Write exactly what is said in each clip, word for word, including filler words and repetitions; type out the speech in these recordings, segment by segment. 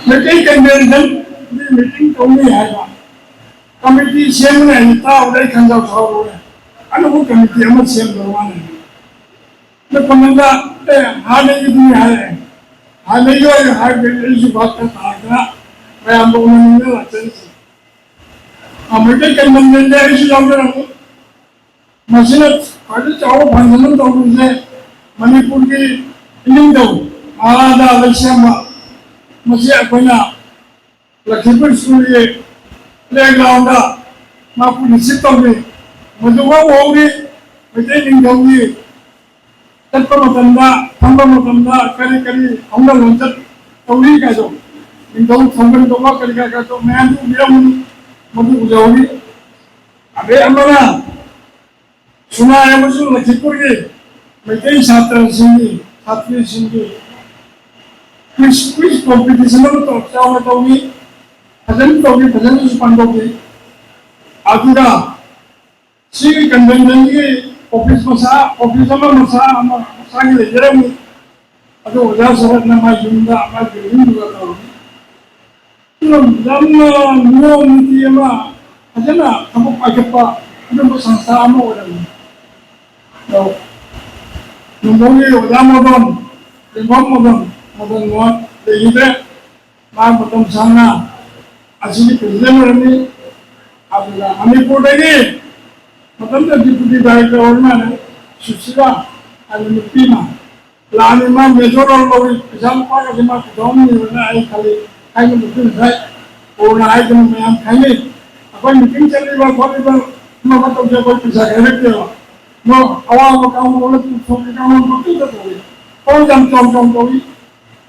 Meitei convention meeting ꯇꯧꯅꯤ ꯍꯥꯏꯕ꯫ Committee ꯁꯦꯝꯒꯅꯤ ꯍꯥꯏꯅ ꯇꯥꯕꯗ ꯑꯩ ꯈꯟꯖꯥꯎ ꯁꯥꯎꯔꯨꯔꯦ꯫ ꯑꯅꯧꯕ ꯀꯃꯤꯇꯤ ꯑꯃ ꯁꯦꯝꯗꯧ ꯃꯥꯜꯂꯦ꯫ ꯅ ꯀꯃꯟꯗ ꯑꯦ ꯍꯥꯟꯅꯒꯤꯗꯨꯅꯤ ꯍꯥꯏꯔꯦ꯫ ꯍꯥꯟꯅꯒꯤ ꯑꯣꯏꯅ ꯍꯥꯏꯔꯒꯗꯤ ꯑꯩꯁꯨ ꯚꯥꯞ ꯈꯔ ꯇꯥꯗꯅ ꯃꯌꯥꯝꯒ ꯎꯅꯅꯤꯡꯗꯅ ꯂꯥꯛꯆꯔꯤꯁꯦ꯫ ꯑꯃꯩꯇꯩ ꯀꯟꯚꯦꯟꯁꯟꯗ ꯑꯩꯁꯨ ꯌꯥꯎꯖꯔꯝꯃꯤ꯫ ꯃꯁꯤꯅ ꯈ꯭ꯋꯥꯏꯗꯒꯤ ꯆꯥꯎꯕ ꯐꯪꯁꯟ ꯑꯃ ꯇꯧꯔꯤꯁꯦ ꯃꯅꯤꯄꯨꯔꯒꯤ ꯏꯅꯤꯡꯊꯧ ꯃꯍꯥꯔꯥꯖꯥ ꯂꯩꯁꯦꯝꯕ꯫ ꯃꯁꯤ ꯑꯩꯈꯣꯏꯅ ꯂꯛꯈꯤꯄꯨꯔ ꯁ꯭ꯀꯨꯜꯒꯤ ꯄ꯭ꯂꯦꯒ꯭ꯔꯥꯎꯟꯗ ꯃꯍꯥꯛꯄꯨ ꯔꯤꯁꯤꯞ ꯇꯧꯔꯤ꯫ ꯃꯗꯨ ꯍꯧꯍꯧꯔꯤ꯫ ꯃꯩꯇꯩ ꯅꯤꯡꯊꯧꯒꯤ ꯆꯠꯄ ꯃꯇꯝꯗ, ꯐꯝꯕ ꯃꯇꯝꯗ ꯀꯔꯤ ꯀꯔꯤ ꯍꯧꯅ ꯂꯣꯟꯆꯠ ꯇꯧꯔꯤ ꯀꯥꯏꯗꯣ, ꯅꯤꯡꯊꯧ ꯊꯧꯒꯟ ꯇꯧꯕ ꯀꯔꯤ ꯀꯔꯤ ꯀꯥꯏꯗꯣ ꯃꯌꯥꯝꯁꯨ ꯎꯕꯤꯔꯝꯒꯅꯤ, ꯃꯗꯨ ꯎꯖꯍꯧꯔꯤ꯫ ꯑꯗꯩ ꯑꯃꯅ ꯁꯨꯅꯥꯏ ꯑꯃꯁꯨꯡ ꯂꯛꯈꯤꯄꯨꯔꯒꯤ ꯃꯩꯇꯩ ꯁꯥꯇ꯭ꯔꯁꯤꯡꯒꯤ, ꯁꯥꯇ꯭ꯔꯤꯁꯤꯡꯒꯤ ꯀ꯭ꯋꯤꯖ, ꯀ꯭ꯋꯤꯖ ꯀꯣꯝꯄꯤꯇꯤꯁꯟ ꯑꯃ ꯇꯧ-, ꯆꯥꯎꯅ ꯇꯧꯏ, ꯐꯖꯅ ꯇꯧꯏ, ꯐꯖꯅꯁꯨ ꯄꯥꯡꯊꯣꯛꯏ꯫ ꯑꯗꯨꯒ ꯁꯤꯒꯤ ꯀꯟꯚꯦꯟꯁꯟꯒꯤ ꯑꯣꯐꯤꯁ ꯃꯆꯥ, ꯑꯣꯐꯤꯁ ꯑꯃ ꯃꯆꯥ ꯑꯃ ꯃꯁꯥꯒꯤ ꯂꯩꯖꯔꯝꯃꯤ꯫ ꯑꯗꯨ ꯑꯣꯖꯥ ꯁꯔꯠꯅ ꯃꯥꯏ ꯌꯨꯝꯗ, ꯃꯥꯏ ꯕꯤꯜꯗꯤꯡꯗꯨꯗ ꯇꯧꯔꯝꯃꯤ꯫ ꯑꯗꯨꯅ ꯌꯥꯝꯅ ꯅꯤꯌꯣꯝ ꯅꯤꯇꯤ ꯑꯃ ꯐꯖꯅ ꯊꯕꯛ ꯄꯥꯏꯈꯠꯄ ꯑꯗꯨꯝꯕ ꯁꯪꯁꯊꯥ ꯑꯃ ꯑꯣꯏꯔꯝꯃꯤ꯫ ꯑꯗꯣ ꯅꯝꯕꯣꯜꯒꯤ ꯑꯣꯖꯥ ꯃꯣꯗꯣꯟ, ꯂꯦꯡꯕꯝ ꯃꯣꯗꯣꯟ, ꯃꯣꯗꯣꯟ ꯃꯣꯍꯟ ꯂꯩꯈꯤꯗ꯭ꯔꯦ꯫ ꯃꯥ ꯃꯇꯝ ꯁꯥꯡꯅ ꯑꯁꯤꯒꯤ ꯄ꯭ꯔꯦꯁꯤꯗꯦꯟ ꯑꯣꯏꯔꯝꯃꯤ꯫ ꯑꯗꯨꯒ ꯃꯅꯤꯄꯨꯔꯗꯒꯤ ꯃꯇꯝꯗꯨꯗ ꯗꯤꯄꯨꯇꯤ ꯗꯥꯏꯔꯦꯛꯇꯔ ꯑꯣꯏꯔ ꯃꯥꯜꯂꯦ, ꯁꯨꯁꯤꯂꯥ ꯍꯥꯏꯅ ꯅꯨꯄꯤ ꯑꯃ ꯂꯥꯛꯑꯝꯃꯤ꯫ ꯃꯥ ꯃꯦꯖꯣꯔ ꯔꯣꯜ ꯂꯧꯏ, ꯄꯩꯁꯥ ꯂꯨꯄꯥꯒꯁꯦ ꯃꯥ ꯄꯨꯊꯣꯛꯑꯝꯃꯤꯕꯅ ꯑꯩ ꯈꯜꯂꯤ꯫ ꯍꯥꯏꯕ ꯃꯇꯨꯡ ꯉꯁꯥꯏ ꯀꯣꯔꯣꯅꯥ ꯍꯥꯏꯗꯅ ꯃꯌꯥꯝ ꯈꯪꯅꯩ꯫ ꯑꯩꯈꯣꯏ ꯃꯤꯇꯤꯡ ꯆꯠꯂꯤꯕ ꯈꯣꯠꯂꯤꯕ ꯑꯃ ꯑꯃ ꯇꯧꯁꯦ ꯑꯩꯈꯣꯏ ꯄꯩꯁꯥ ꯈꯥꯏꯔꯛꯇꯦꯕ꯫ ꯃꯣꯏ ꯑꯋꯥꯕ ꯀꯥꯡꯕꯨ ꯄꯨꯊꯣꯛꯀꯦ ꯀꯥꯡꯕꯨ ꯄꯪꯇꯧꯗ ꯇꯧꯏ꯫ ꯊꯕꯛ ꯌꯥꯝ ꯆꯥꯎ ꯆꯥꯎ ꯇꯧꯏ꯫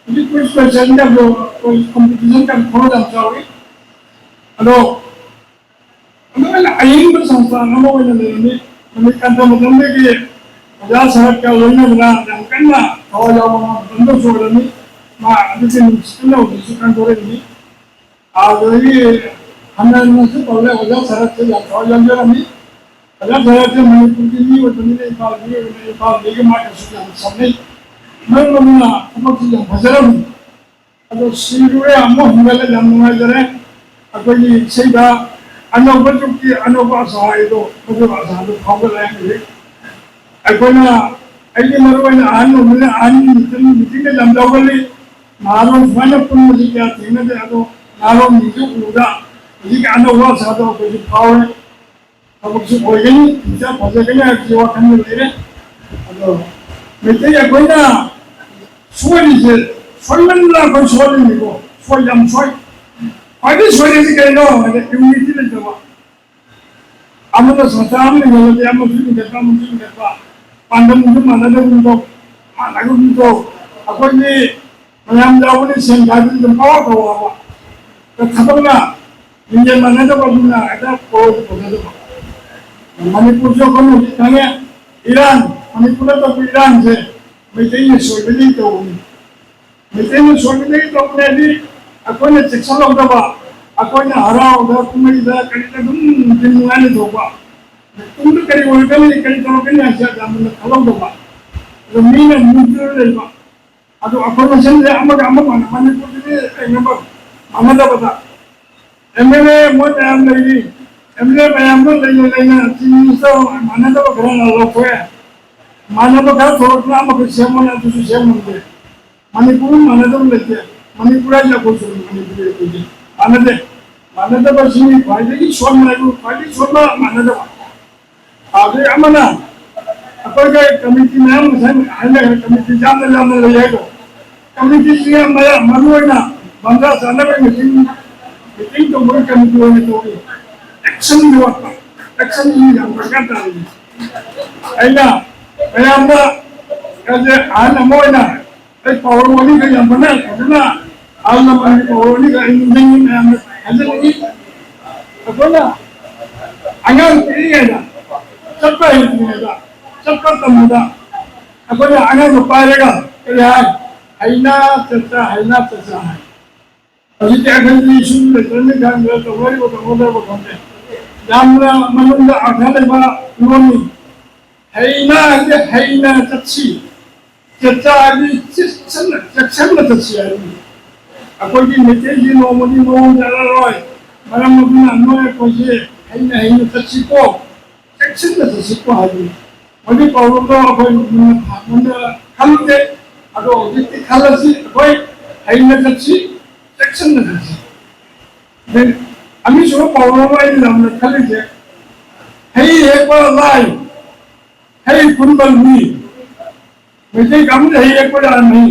ꯍꯧꯖꯤꯛ ꯀ꯭ꯋꯤꯖ ꯀꯣꯏꯁꯟ ꯀꯝꯄꯤꯇꯤꯁꯟ ꯀꯝꯄꯤꯇꯤꯁꯟ ꯀꯥꯟ ꯊꯕꯛ ꯌꯥꯝ ꯆꯥꯎꯏ꯫ ꯑꯗꯣ ꯑꯗꯨꯃꯥꯏꯅ ꯑꯏꯪꯕ ꯁꯪꯁꯊꯥꯟ ꯑꯃ ꯑꯣꯏꯅ ꯂꯩꯔꯝꯃꯤ꯫ ꯅꯨꯃꯤꯠ ꯀꯟꯊ ꯃꯇꯝꯗꯒꯤ ꯑꯣꯖꯥ ꯁꯔꯠꯀ ꯂꯣꯏꯅꯗꯅ ꯌꯥꯝ ꯀꯟꯅ ꯊꯋꯥꯏ ꯌꯥꯎꯕ ꯃꯇꯝꯗꯁꯨ ꯑꯣꯏꯔꯝꯃꯤ꯫ ꯃꯥ ꯑꯗꯨꯒꯤ ꯅꯨꯡꯁꯤꯠꯇꯨꯅ ꯍꯧꯖꯤꯛꯁꯨ ꯈꯟꯗꯣꯔꯛꯏꯅꯤ꯫ ꯑꯗꯨꯗꯒꯤ ꯍꯟꯅꯁꯨ ꯇꯧꯔꯦ, ꯑꯣꯖꯥ ꯁꯔꯠꯁꯦ ꯌꯥꯝ ꯊꯋꯥꯏ ꯌꯥꯎꯖꯔꯝꯃꯤ꯫ ꯑꯣꯖꯥ ꯁꯔꯠꯁꯦ ꯃꯅꯤꯄꯨꯔꯒꯤ ꯃꯤ ꯑꯣꯏꯕꯅꯤꯅ ꯏꯝꯐꯥꯜꯒꯤ ꯑꯣꯏꯕꯅ ꯏꯝꯐꯥꯜꯗꯒꯤ ꯃꯥꯒꯁꯨ ꯌꯥꯝ ꯁꯝꯅꯩ꯫ ꯃꯔꯝ ꯑꯗꯨꯅ ꯊꯕꯛꯁꯤ ꯌꯥꯝ ꯐꯖꯔꯝꯃꯤ꯫ ꯁꯤꯔꯨꯔꯦ, ꯑꯃꯨꯛ ꯍꯟꯒꯠꯂꯦ, ꯌꯥꯝ ꯅꯨꯡꯉꯥꯏꯖꯔꯦ꯫ ꯑꯩꯈꯣꯏꯒꯤ ꯏꯁꯩꯗ ꯑꯅꯧꯕ ꯖꯨꯛꯀꯤ ꯑꯅꯧꯕ ꯑꯁꯥ ꯍꯥꯏꯗꯣ, ꯃꯗꯨ ꯑꯁꯥꯗꯨ ꯐꯥꯎꯒꯠꯂꯛꯑꯦ ꯍꯧꯖꯤꯛ꯫ ꯑꯩꯈꯣꯏꯅ, ꯑꯩꯗꯤ ꯃꯔꯨ ꯑꯣꯏꯅ ꯑꯍꯟ ꯑꯣꯏꯕꯅꯤꯅ ꯑꯍꯟꯒꯤ ꯃꯤꯇꯤꯡ, ꯃꯤꯇꯤꯡꯗ ꯌꯥꯝ ꯌꯥꯎꯒꯜꯂꯤ꯫ ꯅꯍꯥꯔꯣꯜ ꯁꯨꯃꯥꯏꯅ ꯄꯨꯟꯕꯁꯤ ꯀꯌꯥ ꯊꯦꯡꯅꯗꯦ, ꯑꯗꯣ ꯅꯍꯥꯔꯣꯜꯁꯤꯡꯁꯨ ꯎꯕꯗ ꯍꯧꯖꯤꯛꯀꯤ ꯑꯅꯧꯕ ꯑꯁꯥꯗꯣ ꯑꯩꯈꯣꯏꯁꯨ ꯐꯥꯎꯔꯦ꯫ ꯊꯕꯛꯁꯨ ꯑꯣꯏꯒꯅꯤ, ꯐꯤꯕꯝꯁꯨ ꯐꯖꯒꯅꯤ ꯍꯥꯏꯕꯁꯤ ꯋꯥꯈꯜꯗ ꯂꯩꯔꯦ꯫ ꯑꯗꯣ ꯃꯩꯇꯩ ꯑꯩꯈꯣꯏꯅ ꯁꯣꯏꯔꯤꯁꯦ, ꯁꯣꯏꯃꯟꯗꯅ ꯑꯩꯈꯣꯏ ꯁꯣꯏꯔꯤꯅꯤꯀꯣ, ꯁꯣꯏ ꯌꯥꯝ ꯁꯣꯏ꯫ ꯈ꯭ꯋꯥꯏꯗꯒꯤ ꯁꯣꯏꯔꯤꯁꯤ ꯀꯩꯅꯣ ꯍꯥꯏꯗꯤ unity ꯂꯩꯇꯕ꯫ ꯑꯃꯅ ꯁꯪꯁꯊꯥꯟ ꯑꯃ ꯂꯤꯡꯈꯠꯂꯗꯤ ꯑꯃꯁꯨ ꯂꯤꯡꯈꯠꯄ, ꯑꯃꯁꯨ ꯂꯤꯡꯈꯠꯄ, ꯄꯥꯟꯗꯝꯁꯨ ꯃꯥꯟꯅꯗꯒꯨꯝ ꯇꯧ, ꯃꯥꯟꯅꯒꯨꯝ ꯇꯧ꯫ ꯑꯩꯈꯣꯏꯗꯤ ꯃꯌꯥꯝ ꯌꯥꯎꯕꯅꯤ, ꯁꯦꯟ ꯈꯥꯏꯕꯗꯤ ꯑꯗꯨꯝ ꯄꯋꯥ ꯇꯧꯋꯦꯕ꯫ ꯑꯗꯣ ꯊꯕꯛꯅ ꯂꯤꯡꯖꯦꯜ ꯃꯥꯟꯅꯗꯕ ꯑꯗꯨꯅ ꯍꯦꯛꯇ ꯄꯣꯔꯣꯏ ꯄꯣꯊꯗꯕ꯫ ꯃꯅꯤꯄꯨꯔꯁꯨ ꯑꯩꯈꯣꯏꯅ ꯍꯧꯖꯤꯛ ꯈꯪꯉꯦ, ꯏꯔꯥꯡ, ꯃꯅꯤꯄꯨꯔꯗ ꯇꯧꯕ ꯏꯔꯥꯡꯁꯦ ꯃꯩꯇꯩꯅ ꯁꯣꯏꯕꯗꯒꯤ ꯇꯧꯕꯅꯤ꯫ ꯃꯩꯇꯩꯅ ꯁꯣꯏꯕꯗꯒꯤ ꯇꯧꯕꯅꯦ ꯍꯥꯏꯗꯤ ꯑꯩꯈꯣꯏꯅ ꯆꯦꯛꯁꯤꯜꯍꯧꯗꯕ, ꯑꯩꯈꯣꯏꯅ ꯍꯔꯥꯎꯗ ꯀꯨꯝꯍꯩꯗ ꯀꯔꯤꯗ ꯑꯗꯨꯝ ꯅꯨꯡꯉꯥꯏꯅ ꯇꯧꯕ꯫ ꯇꯨꯡꯗ ꯀꯔꯤ ꯑꯣꯏꯔꯛꯀꯅꯤ, ꯀꯔꯤ ꯇꯧꯔꯛꯀꯅꯤ ꯍꯥꯏꯁꯦ ꯌꯥꯝꯅ ꯈꯜꯍꯧꯗꯕ꯫ ꯑꯗꯣ ꯃꯤꯅ ꯃꯨꯟꯗꯨꯅ ꯂꯩꯕ꯫ ꯑꯗꯣ ꯑꯩꯈꯣꯏ ꯃꯁꯦꯟꯁꯦ ꯑꯃꯒ ꯑꯃꯒ ꯃꯥꯟꯅ-, ꯃꯅꯤꯄꯨꯔꯗꯗꯤ ꯑꯩ number ꯃꯥꯟꯅꯗꯕꯗ MLA ꯃꯣꯏ ꯃꯌꯥꯝ ꯂꯩꯔꯤ꯫ MLA ꯃꯌꯥꯝꯗꯣ ꯂꯩꯅ ꯂꯩꯅ Chief Minister ꯃꯥꯟꯅꯗꯕ ꯈꯔ ꯂꯧꯊꯣꯛꯑꯦ꯫ ꯃꯥꯟꯅꯕ ꯈꯔ ꯊꯣꯛꯂꯛꯇꯅ ꯑꯃꯈꯛ ꯁꯦꯝꯃꯣꯅ ꯑꯗꯨꯁꯨ ꯁꯦꯝ ꯉꯝꯗꯦ꯫ ꯃꯅꯤꯄꯨꯔ ꯃꯥꯟꯅꯗꯕ ꯂꯩꯇꯦ꯫ ꯃꯅꯤꯄꯨꯔ ꯍꯥꯏꯁꯦ ꯑꯩꯈꯣꯏꯁꯨ ꯃꯅꯤꯄꯨꯔꯤ ꯑꯩꯈꯣꯏꯁꯦ ꯃꯥꯟꯅꯗꯦ꯫ ꯃꯥꯟꯅꯗꯕꯁꯤꯅꯤ ꯈ꯭ꯋꯥꯏꯗꯒꯤ ꯁꯣꯟꯕ ꯍꯥꯏꯕꯨ ꯈ꯭ꯋꯥꯏꯗꯒꯤ ꯁꯣꯟꯕ ꯃꯥꯟꯅꯗꯕ꯫ ꯑꯗꯩ ꯑꯃꯅ ꯑꯩꯈꯣꯏꯒ committee ꯃꯌꯥꯝ ꯉꯁꯥꯏ ꯍꯥꯏꯅꯈ꯭ꯔꯦ, committee ꯌꯥꯝꯅ ꯌꯥꯝꯅ ꯂꯩ ꯍꯥꯏꯗꯣ꯫ Committeeꯁꯤꯅ ꯃꯌꯥꯝ ꯃꯔꯨ ꯑꯣꯏꯅ ꯕꯟꯗ꯭ꯔꯥ ꯆꯥꯅꯕ meeting, meeting ꯇꯧꯕꯒꯤ committee ꯑꯣꯏꯅ ꯇꯧꯏ꯫ Actionꯒꯤ ꯋꯥꯠꯄ, actionꯒꯤ ꯌꯥꯝ ꯗꯔꯀꯥꯔ ꯇꯥꯔꯤ꯫ ꯑꯩꯅ ꯃꯌꯥꯝꯗ ꯍꯥꯏꯁꯦ ꯑꯍꯜ ꯑꯃ ꯑꯣꯏꯅ ꯑꯩ ꯄꯥꯎꯔꯧ ꯋꯥꯔꯤꯒ ꯌꯥꯝ ꯐꯖꯅ, ꯐꯖꯅ ꯑꯍꯜ ꯂꯃꯟꯒꯤ ꯄꯥꯎꯔꯧ ꯋꯥꯔꯤꯒ ꯑꯩ ꯅꯤꯡꯁꯤꯡꯉꯤ, ꯃꯌꯥꯝꯅ ꯍꯥꯏꯖꯅꯤꯡꯉꯤ꯫ ꯑꯩꯈꯣꯏꯅ ꯑꯉꯥꯡ ꯄꯤꯛꯏꯉꯩꯗ, ꯆꯠꯄ ꯍꯩꯇ꯭ꯔꯤꯉꯩꯗ, ꯆꯠꯄ ꯇꯝꯕꯗ ꯑꯩꯈꯣꯏꯅ ꯑꯉꯥꯡꯗꯣ ꯄꯥꯏꯔꯒ ꯀꯔꯤ ꯍꯥꯏ? "ꯍꯩꯅ ꯆꯠꯆ, ꯍꯩꯅ ꯆꯠꯆ" ꯍꯥꯏ꯫ ꯍꯧꯖꯤꯛꯇꯤ ꯑꯩꯈꯣꯏꯗꯤ ꯏꯁꯨ ꯂꯩꯇ꯭ꯔꯕꯅꯤꯅ ꯈꯪꯗ꯭ꯔꯦ, ꯇꯧꯅꯔꯤꯕ ꯇꯧꯅꯗ꯭ꯔꯕ ꯈꯪꯗꯦ꯫ ꯌꯥꯝꯅ ꯃꯅꯨꯡꯗ ꯑꯔꯊ ꯂꯩꯕ ꯂꯣꯟꯅꯤ꯫ ꯍꯩꯅ ꯍꯥꯏꯗꯤ ꯍꯩꯅ ꯆꯠꯁꯤ, ꯆꯠꯆ ꯍꯥꯏꯗꯤ ꯆꯦꯛꯁꯤꯟꯅ, ꯆꯦꯛꯁꯤꯟꯅ ꯆꯠꯁꯤ ꯍꯥꯏꯕꯅꯤ꯫ ꯑꯩꯈꯣꯏꯒꯤ ꯃꯩꯇꯩꯒꯤ ꯅꯣꯡꯃꯗꯤ ꯃꯑꯣꯡ ꯆꯠꯂꯔꯣꯏ꯫ ꯃꯔꯝ ꯑꯗꯨꯅ ꯅꯣꯏ ꯑꯩꯈꯣꯏꯁꯦ ꯍꯩꯅ ꯍꯩꯅ ꯆꯠꯁꯤꯀꯣ, ꯆꯦꯛꯁꯤꯟꯅ ꯆꯠꯁꯤꯀꯣ ꯍꯥꯏꯕꯅꯤ꯫ ꯃꯗꯨ ꯄꯥꯎꯔꯧꯗꯣ ꯑꯩꯈꯣꯏ ꯃꯨꯟꯅ ꯃꯨꯟꯅ ꯈꯜꯂꯨꯗꯦ꯫ ꯑꯗꯣ ꯍꯧꯖꯤꯛꯇꯤ ꯈꯜꯂꯁꯤ, ꯑꯩꯈꯣꯏ ꯍꯩꯅ ꯆꯠꯁꯤ, ꯆꯦꯛꯁꯤꯟꯅ ꯆꯠꯁꯤ꯫ ꯑꯗꯩ ꯑꯅꯤꯁꯨꯕ ꯄꯥꯎꯔꯧ ꯑꯃ ꯑꯩꯅ ꯌꯥꯝꯅ ꯈꯜꯂꯤꯁꯦ, "ꯍꯩ ꯍꯦꯛꯄ ꯂꯥꯏ, ꯍꯩ ꯈꯨꯟꯕ ꯂꯨꯏ"꯫ ꯃꯩꯇꯩ ꯀꯥꯡꯕꯨꯗꯤ ꯍꯩ ꯍꯦꯛꯄ ꯌꯥꯔꯝꯃꯤ꯫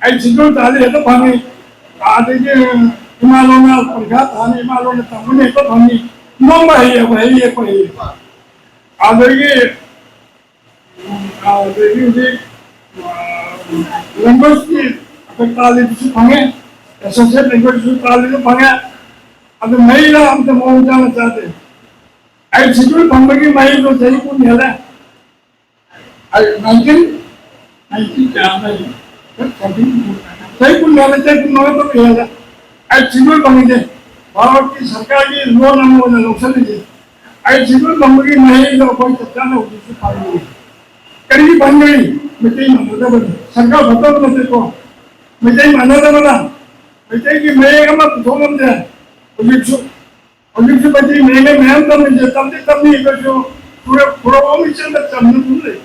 ꯑꯩ ꯁꯤꯡꯖꯣꯏ ꯇꯥꯜꯂꯤ ꯍꯦꯛꯇ ꯐꯪꯉꯤ꯫ ꯑꯗꯒꯤ ꯏꯃꯥ ꯂꯣꯟꯅ ꯄꯔꯤꯈꯥ ꯊꯥꯅꯤ, ꯏꯃꯥ ꯂꯣꯟꯅ ꯇꯝꯒꯅꯤ ꯍꯦꯛꯇ ꯐꯪꯉꯤ꯫ ꯅꯣꯡꯃ ꯍꯩ ꯍꯦꯛꯄ, ꯍꯩ ꯍꯦꯛꯄ ꯍꯩ ꯍꯦꯛꯄ꯫ ꯑꯗꯒꯤ, ꯎꯝ, ꯑꯗꯒꯤ ꯍꯧꯖꯤꯛ, ꯑ, languageꯀꯤ ꯑꯩꯈꯣꯏ ꯇꯥꯜꯂꯤꯗꯨꯁꯨ ꯐꯪꯉꯦ, associate languageꯁꯨ ꯇꯥꯜꯂꯤꯗꯨ ꯐꯪꯉꯦ꯫ ꯑꯗꯨ ꯃꯍꯩꯅ ꯑꯝꯇ ꯃꯑꯣꯡ ꯆꯥꯅ ꯆꯥꯗꯦ꯫ ꯑꯩ ꯁꯤꯡꯖꯣꯏ ꯐꯪꯕꯒꯤ ꯃꯍꯩꯗꯣ ꯆꯍꯤ ꯀꯨꯟ ꯍꯦꯜꯂꯦ꯫ ꯑꯩ nineteen ninety ꯀꯌꯥ ꯑꯃ ꯂꯩ? Something ꯆꯍꯤ ꯀꯨꯟ ꯃꯉꯥ, ꯆꯍꯤ ꯀꯨꯟ ꯃꯉꯥ ꯇꯔꯨꯛ ꯍꯦꯜꯂꯦ꯫ ꯑꯩ ꯁꯤꯡꯖꯣꯏ ꯐꯪꯉꯤꯁꯦ ꯚꯥꯔꯠꯀꯤ ꯁꯔꯀꯥꯔꯒꯤ ꯂꯣꯟ ꯑꯃ ꯑꯣꯏꯅ ꯂꯧꯁꯤꯜꯂꯤꯁꯦ꯫ ꯑꯩ ꯁꯤꯡꯖꯣꯏ ꯐꯪꯕꯒꯤ ꯃꯍꯩꯗꯣ ꯑꯩꯈꯣꯏ ꯆꯞ ꯆꯥꯅ ꯍꯧꯖꯤꯛꯁꯨ ꯐꯪꯉꯤ꯫ ꯀꯔꯤꯒꯤ ꯐꯪꯗ꯭ꯔꯤ? ꯃꯩꯇꯩ ꯃꯥꯟꯅꯗꯕꯅꯤ꯫ ꯁꯔꯀꯥꯔ ꯐꯠꯇꯕ ꯅꯠꯇꯦꯀꯣ꯫ ꯃꯩꯇꯩ ꯃꯥꯟꯅꯗꯕꯅ ꯃꯩꯇꯩꯒꯤ ꯃꯌꯦꯛ ꯑꯃ ꯄꯨꯊꯣꯛ ꯉꯝꯗꯦ꯫ ꯍꯧꯖꯤꯛꯁꯨ ꯍꯧꯖꯤꯛꯁꯨ ꯃꯩꯇꯩ ꯃꯌꯦꯛꯅ ꯃꯌꯥꯝ ꯇꯝꯃꯤꯁꯦ, ꯇꯝꯗꯤ ꯇꯝꯃꯤ, ꯑꯗꯨꯁꯨ ꯄꯨꯔꯛ-, ꯄꯨꯔꯛꯐꯝ ꯏꯆꯦꯜꯗ ꯆꯝꯅ ꯑꯗꯨꯝ ꯂꯩ꯫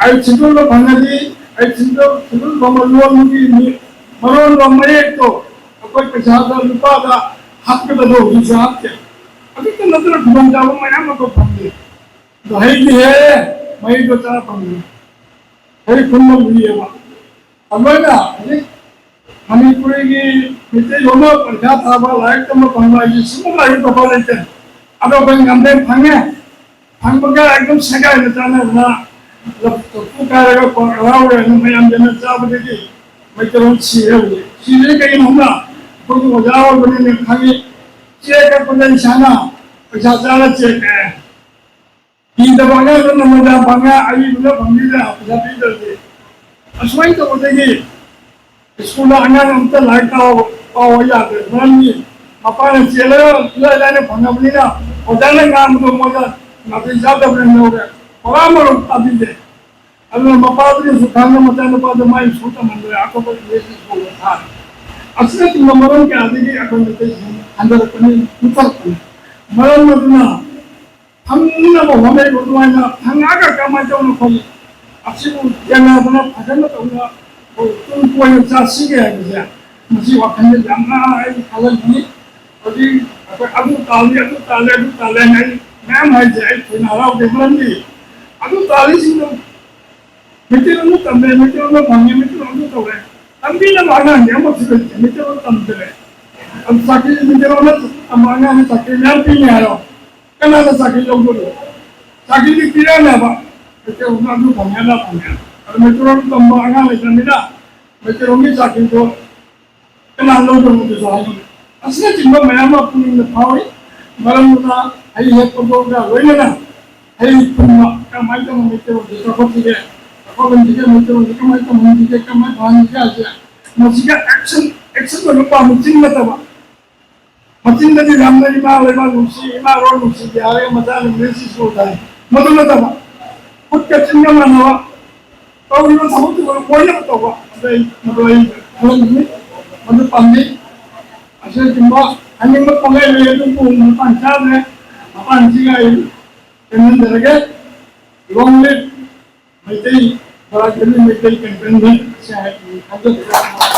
ꯑꯩ ꯁꯤꯡꯖꯣꯏꯗ ꯐꯪꯉꯗꯤ, ꯑꯩ ꯁꯤꯡꯖꯣꯏ, ꯁꯤꯡꯖꯣꯏ ꯐꯪꯕ ꯂꯣꯟꯒꯤ ꯃꯤ-, ꯃꯔꯣꯟꯗꯣ, ꯃꯌꯦꯛꯇꯣ ꯑꯩꯈꯣꯏ ꯄꯩꯁꯥꯗ, ꯂꯨꯄꯥꯗ ꯍꯥꯞꯀꯗꯕꯗꯣ ꯍꯧꯖꯤꯛꯁꯨ ꯍꯥꯞꯇꯦ꯫ ꯍꯧꯖꯤꯛꯇ ꯅꯠꯇꯅ ꯈꯨꯗꯣꯡꯆꯥꯕ ꯃꯌꯥꯝ ꯑꯃ ꯐꯪꯉꯤ꯫ ꯑꯗꯣ ꯍꯩꯗꯤ ꯍꯦ, ꯃꯍꯩꯗꯣ ꯆꯥꯔ ꯐꯪꯉꯤ꯫ ꯍꯩ ꯈꯨꯟꯕ ꯂꯨꯏꯌꯦꯕ꯫ ꯑꯗꯨꯃꯥꯏꯅ ꯍꯧꯖꯤꯛ ꯃꯅꯤꯄꯨꯔꯤꯒꯤ ꯃꯩꯇꯩꯂꯣꯟꯅ ꯄꯔꯤꯈꯥ ꯊꯥꯕ, ꯂꯥꯏꯔꯤꯛ ꯇꯝꯕ ꯐꯪꯕ ꯍꯥꯏꯁꯦ ꯁꯤꯒꯨꯝꯕ ꯂꯥꯏꯔꯤꯛ ꯇꯝꯕ ꯂꯩꯇꯦ꯫ ꯑꯗꯣ ꯑꯩꯈꯣꯏ ꯉꯝꯗꯦ, ꯐꯪꯉꯦ꯫ ꯐꯪꯕꯒ ꯑꯗꯨꯝ ꯁꯦꯒꯥꯏꯅ ꯆꯥꯟꯅꯗꯅ ꯂꯐꯨ ꯀꯥꯏꯔꯒ ꯀꯣ ꯍꯔꯥꯎꯔꯦ ꯍꯥꯏꯅ ꯃꯌꯥꯝ ꯌꯦꯟꯅ ꯆꯥꯕꯗꯒꯤ ꯃꯩꯇꯩꯂꯣꯟ ꯁꯤꯔꯦ ꯍꯧꯖꯤꯛ꯫ ꯁꯤꯔꯤꯁꯦ ꯀꯩꯒꯤꯅꯣ ꯈꯪꯕ꯭ꯔꯥ? ꯑꯩꯈꯣꯏꯒꯤ ꯑꯣꯖꯥ ꯑꯣꯏꯕꯅꯤꯅ ꯈꯪꯉꯤ꯫ ꯆꯦ ꯀꯛꯄꯗ ꯏꯁꯥꯅ ꯄꯩꯁꯥ ꯆꯥꯔ ꯆꯦ ꯀꯛꯑꯦ꯫ ꯏꯗꯕ ꯑꯉꯥꯡꯗꯨꯅ ꯃꯣꯏꯗ ꯐꯪꯉꯦ, ꯑꯏꯕꯗ ꯐꯪꯕꯤꯗ ꯄꯩꯁꯥ ꯄꯤꯗ꯭ꯔꯗꯤ꯫ ꯑꯁꯨꯃꯥꯏꯅ ꯇꯧꯕꯗꯒꯤ ꯁ꯭ꯀꯨꯜꯗ ꯑꯉꯥꯡ ꯑꯝꯇ ꯂꯥꯏꯔꯤꯛ ꯇꯥꯛꯑꯣ, ꯄꯥꯎ ꯌꯥꯗ꯭ꯔꯦ꯫ ꯃꯔꯝꯗꯤ ꯃꯄꯥꯅ ꯆꯦꯜꯂꯒ ꯏꯂꯥꯏ ꯂꯥꯏꯅ ꯐꯪꯉꯕꯅꯤꯅ ꯑꯣꯖꯥꯅ ꯉꯥꯡꯕꯗꯣ ꯃꯣꯏꯗ ꯅꯥꯇꯩ ꯆꯥꯗꯕꯅ ꯂꯧꯔꯦ꯫ ꯄꯔꯥ ꯃꯔꯨꯞ ꯇꯥꯕꯤꯗꯦ꯫ ꯑꯗꯨꯅ ꯃꯄꯥꯗꯨꯅꯁꯨ ꯈꯪꯉ ꯃꯆꯥꯅꯨꯄꯥꯗꯣ ꯃꯥꯏ ꯁ꯭ꯀꯨꯜ ꯇꯝꯍꯟꯗ꯭ꯔꯦ, ꯑꯇꯣꯞꯄ ꯏꯪꯂꯤꯁ ꯁ꯭ꯀꯨꯜꯗ ꯊꯥꯔꯦ꯫ ꯑꯁꯤꯅꯆꯤꯡꯕ ꯃꯔꯝ ꯀꯌꯥꯗꯒꯤ ꯑꯩꯈꯣꯏ ꯃꯩꯇꯩꯁꯤꯡ ꯍꯟꯊꯔꯛꯄꯅꯤ, ꯃꯨꯠꯊꯔꯛꯄꯅꯤ꯫ ꯃꯔꯝ ꯑꯗꯨꯅ ꯐꯪꯅꯕ ꯍꯣꯠꯅꯔꯤꯕ ꯑꯗꯨꯃꯥꯏꯅ ꯐꯪꯉꯛꯑꯒ ꯀꯃꯥꯏꯅ ꯇꯧꯅ ꯑꯩꯈꯣꯏ ꯑꯁꯤꯕꯨ ꯌꯦꯡꯅꯗꯅ ꯐꯖꯅ ꯇꯧꯅ ꯑꯩꯈꯣꯏ ꯇꯨꯡ ꯀꯣꯏꯅ ꯆꯥꯁꯤꯒꯦ ꯍꯥꯏꯕꯁꯦ, ꯃꯁꯤ ꯋꯥꯈꯜꯗ ꯌꯥꯝꯅ ꯑꯩ ꯈꯜꯍꯟꯅꯤꯡꯉꯤ꯫ ꯍꯧꯖꯤꯛ ꯑꯩꯈꯣꯏ ꯑꯗꯨ ꯇꯥꯜꯂꯤ, ꯑꯗꯨ ꯇꯥꯜꯂꯦ, ꯑꯗꯨ ꯇꯥꯜꯂꯦ ꯍꯥꯏꯅ ꯑꯩ ꯃꯌꯥꯝ ꯍꯥꯏꯁꯦ ꯑꯩ ꯊꯣꯏꯅ ꯍꯔꯥꯎꯗꯦ꯫ ꯃꯔꯝꯗꯤ ꯑꯗꯨ ꯇꯥꯜꯂꯤꯁꯤꯡꯗꯣ ꯃꯩꯇꯩꯂꯣꯟꯗ ꯇꯝꯃꯦ, ꯃꯩꯇꯩꯂꯣꯟꯗ ꯐꯪꯉꯦ, ꯃꯩꯇꯩꯂꯣꯟꯗ ꯇꯧꯔꯦ꯫ ꯇꯝꯕꯤꯅꯕ ꯑꯉꯥꯡꯗꯤ ꯑꯃꯁꯨ ꯂꯩꯇꯦ, ꯃꯩꯇꯩꯂꯣꯟ ꯇꯝꯗ꯭ꯔꯦ꯫ ꯑꯗꯨ ꯆꯥꯛꯈꯤ ꯃꯩꯇꯩꯂꯣꯟꯗ ꯇꯝꯕ ꯑꯉꯥꯡꯗ ꯆꯥꯛꯈꯤ ꯃꯌꯥꯝ ꯄꯤꯅꯤ ꯍꯥꯏꯔꯣ? ꯀꯅꯥꯅ ꯆꯥꯛꯈꯤ ꯂꯧꯗꯣꯔꯤꯕ? ꯆꯥꯛꯈꯤꯗꯤ ꯄꯤꯔꯛꯑꯅꯦꯕ꯫ ꯃꯩꯇꯩꯂꯣꯟꯗ ꯑꯗꯨ ꯐꯪꯉꯦ, ꯑꯗꯥ ꯐꯪꯉꯦ꯫ ꯑꯗꯨ ꯃꯩꯇꯩꯂꯣꯟ ꯇꯝꯕ ꯑꯉꯥꯡ ꯂꯩꯇ꯭ꯔꯕꯅꯤꯅ ꯃꯩꯇꯩꯂꯣꯟꯒꯤ ꯆꯥꯛꯈꯤꯗꯣ ꯀꯅꯥ ꯂꯧꯗꯣꯏꯅꯣꯗꯨꯁꯨ ꯍꯥꯏꯅꯤꯡꯉꯤ꯫ ꯑꯁꯤꯅꯆꯤꯡꯕ ꯃꯌꯥꯝ ꯑꯃ ꯄꯨꯛꯅꯤꯡꯗ ꯐꯥꯎꯏ꯫ ꯃꯔꯝ ꯑꯗꯨꯅ ꯍꯩ ꯍꯦꯛꯄꯗꯨꯒ ꯂꯣꯏꯅꯅ ꯍꯩ ꯄꯨꯟꯕ ꯀꯃꯥꯏꯅ ꯇꯧꯅ ꯃꯩꯇꯩꯂꯣꯟꯁꯦ ꯆꯥꯎꯈꯠꯁꯤꯒꯦ, ꯆꯥꯎꯈꯠꯍꯟꯁꯤꯒꯦ, ꯃꯩꯇꯩꯂꯣꯟꯁꯦ ꯀꯃꯥꯏꯅ ꯇꯝꯍꯟꯁꯤꯒꯦ, ꯀꯃꯥꯏꯅ ꯐꯍꯟꯁꯤꯒꯦ ꯍꯥꯏꯁꯦ ꯃꯁꯤꯒ action, action ꯑꯣꯏꯕ ꯄꯥꯝꯕ ꯆꯤꯡ ꯅꯠꯇꯕ꯫ ꯃꯆꯤꯟꯗꯗꯤ ꯌꯥꯝꯅ ꯏꯃꯥ ꯂꯩꯕꯥꯛ ꯅꯨꯡꯁꯤ, ꯏꯃꯥ ꯂꯣꯟ ꯅꯨꯡꯁꯤꯗꯦ ꯍꯥꯏꯔꯒ ꯃꯆꯥꯅ English school ꯊꯥꯏ꯫ ꯃꯗꯨ ꯅꯠꯇꯕ, ꯈꯨꯠꯀ ꯆꯤꯟꯒ ꯃꯥꯟꯅꯕ, ꯇꯧꯔꯤꯕ ꯊꯕꯛꯇꯨꯒ ꯂꯣꯏꯅꯃꯛ ꯇꯧꯕ꯫ ꯑꯗꯨ ꯑꯩ, ꯃꯗꯨ ꯑꯩ ꯈꯜꯍꯟꯅꯤꯡꯉꯤ, ꯃꯗꯨ ꯄꯥꯝꯖꯩ꯫ ꯑꯁꯤꯅꯆꯤꯡꯕ ꯍꯥꯏꯅꯤꯡꯕ ꯄꯪꯂꯩ ꯂꯩ, ꯑꯗꯨꯕꯨ ꯃꯇꯥꯡ ꯆꯥꯗ꯭ꯔꯦ꯫ ꯃꯇꯥꯡꯁꯤꯒ ꯑꯩ ꯇꯦꯟꯍꯟꯖꯔꯒꯦ꯫ Long live ꯃꯩꯇꯩ, ꯕꯔꯥꯛ ꯚꯦꯂꯤ ꯃꯩꯇꯩ ꯀꯟꯚꯦꯟꯁꯟ ꯑꯁꯤ ꯍꯥꯏ-, ꯍꯥꯏꯖꯕ ꯌꯥꯏ꯫